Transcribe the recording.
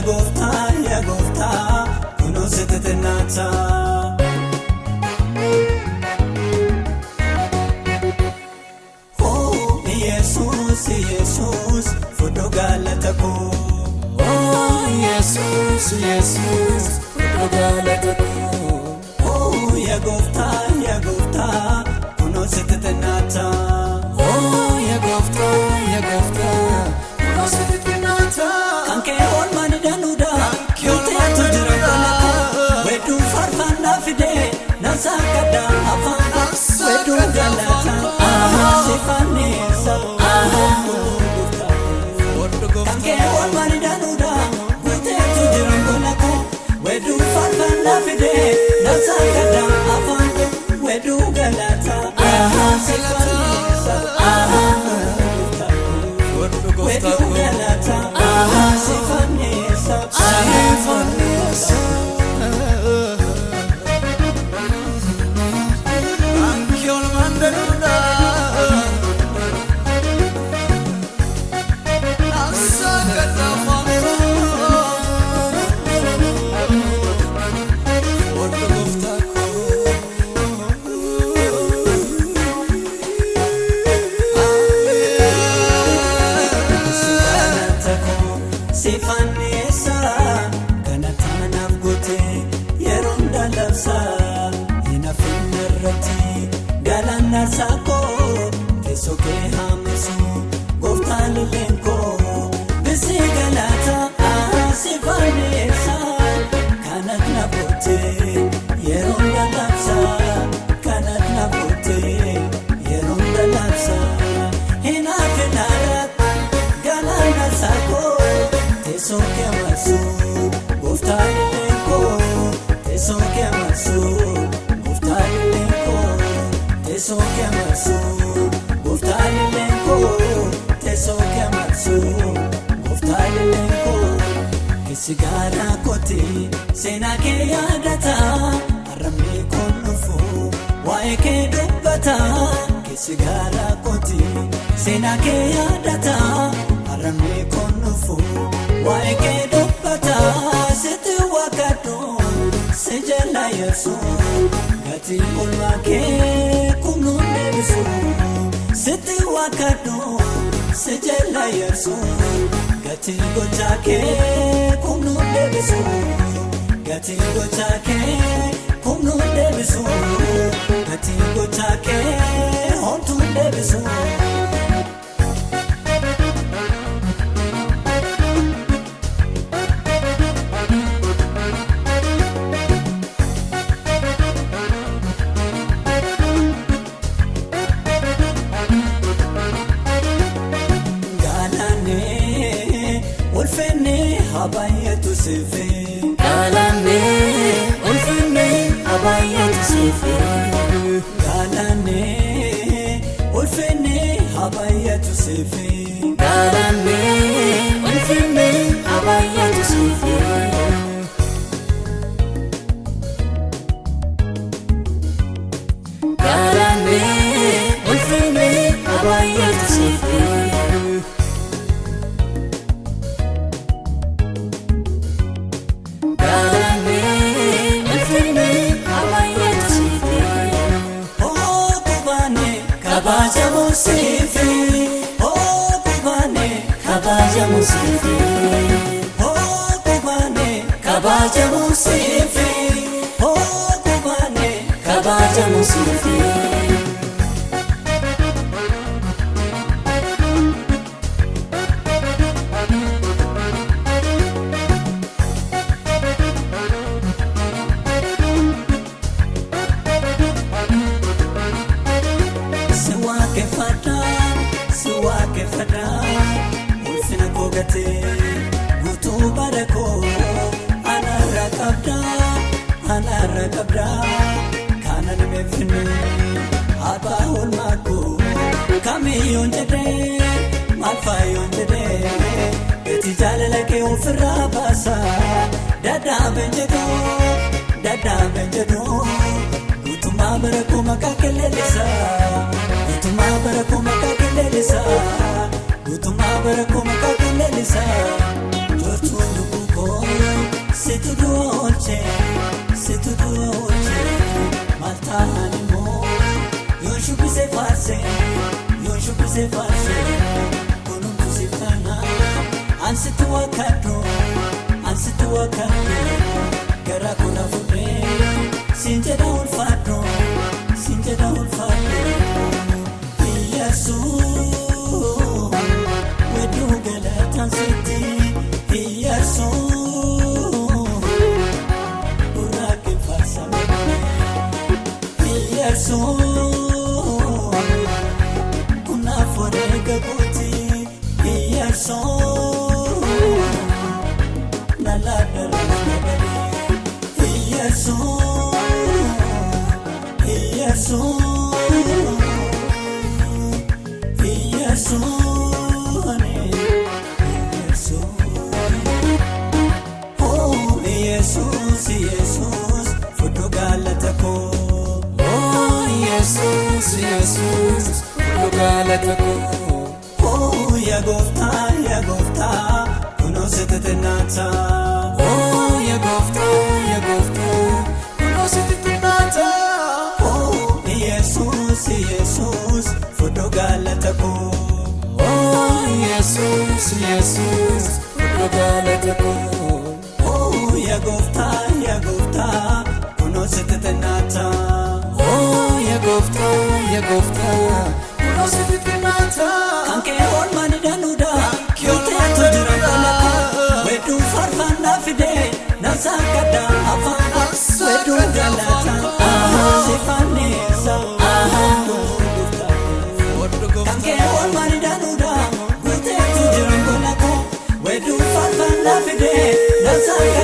gooftaa yaa gooftaa kunoo sitti xinnaata. Oh Yesuus Yesuus fudhu galata koo. Oh Yesuus Yesuus fudhu galata koo. Oh yaa gooftaa yaa gooftaa kunoo sitti xinnaata. Oh yaa gooftaa yaa gooftaa kunoo sitti xinnaata. Kan kee oolmaan danuudha. Guuteetu jira galata. Weedduu faarfannaa fidee nan saaqadha afaan koo. Weedduu galata. Si fanniisa. Kan kee oolmaan danuudha. Guuteetu jira galata. Weedduu faarfannaa fidee nan saaqadha afaan koo. Weedduu galata. Si fanniisa. Weedduu galata. Si fanniisa. Si fanniisa. Kan kee oolmaan danuudha. Nan saaqadha afaan koo. Fudhu gooftaa koo. Galata koo si fanniisa kana taanaaf goote yeroon dalabsa hin hafin irratti galaan aarsaa koo teessoo kee haamisu gooftaan lilleen koo bisi galata si fanniisa kanat na goote yeroon dalabsa kanat na goote yeroon dalabsa hin hafin irratti. Galana sako teessoo kee marsu gooftaan illee koo teessoo kee marsu gooftaan illee koo teessoo kee marsu gooftaan illee koo teessoo kee marsu gooftaan illee koo keessi garaa kooti seenaa kee yaadata arrabni kun dhufu waa'ee kee dubbata keessi garaa kooti seenaa kee yaadata arrabni kun dhufu waa'ee kee dubbata sitti waaqadhu si jala yesu gatii oolmaa kee kumnuun deebisu sitti waaqadhu si jala yesu gatii gochaa kee kumnuun deebisu gatii gochaa kee kumnuun deebisu gatii gochaa kee homtuun deebisu. Galaanee ulfinni habaayatu siifee. Galaanee ulfinni habaayatu siifee. Galaanee ulfinni habaayatu siifee. Galaanee ulfinni habaayatu siifee. Galaanee ulfinni habaayatu siifee. Galaanee ulfinni habaayatu siifee. Oo kubaane kabajamu siifee. Oo kubaane Kabajamu siifee. Oo kubaane kabajamu siifee. Oo kubaane Kabajamu siifee. Si waaqeffadha si waaqeffadha ulfina koo gatee guutuu bara koo anarra qabda anarra qabda kanan meeffine abbaa oolmaa koo kamiyyoon jedhee maal faayyoon jedhee gatii jaalala kee ofirraa baasa dadhaabeen jedhu dadhaabeen jedhu guutummaa bara koo maqaa kee leellisa guutummaa bara koo maqaa kee leellisa guutummaa bara koo maqaa kee leellisa joortuun lubbuu koo. Faarse faarse kunuuntu siftana ansitu wakadhu ansitu wakadhu gara kuna fudhee sinjedha ulfaadhu sinjedha ulfaadhu Iyyasuus wedduu galataan sitti Iyyasuus gurraaqin faarsame Iyyasuus. Oh Yesus, Yesus, fudhu galata koo. Oh ya gooftaa, ya gooftaa, kunoo sitti xinnaata. Oh ya gooftaa, ya gooftaa, kunoo sitti xinnaata. Oh Yesus, Yesus, fudhu galata koo. Oh Yesus, Yesus, fudhu galata koo. Oh ya gooftaa, ya gooftaa, kunoo sitti xinnaata. Oh ya gooftaa, ya gooftaa, kunoo sitti xinnaata. Kan kee oolmaan danuudha, guuteetu jira gola koo. Wedduu faarfannaa fidee, nafsa gaddaa afaan koo. Wedduu galataa, si fanniisa, Kan kee oolmaan danuudha, guuteetu jira gola koo. Wedduu faarfannaa fidee, nafsa gaddaa.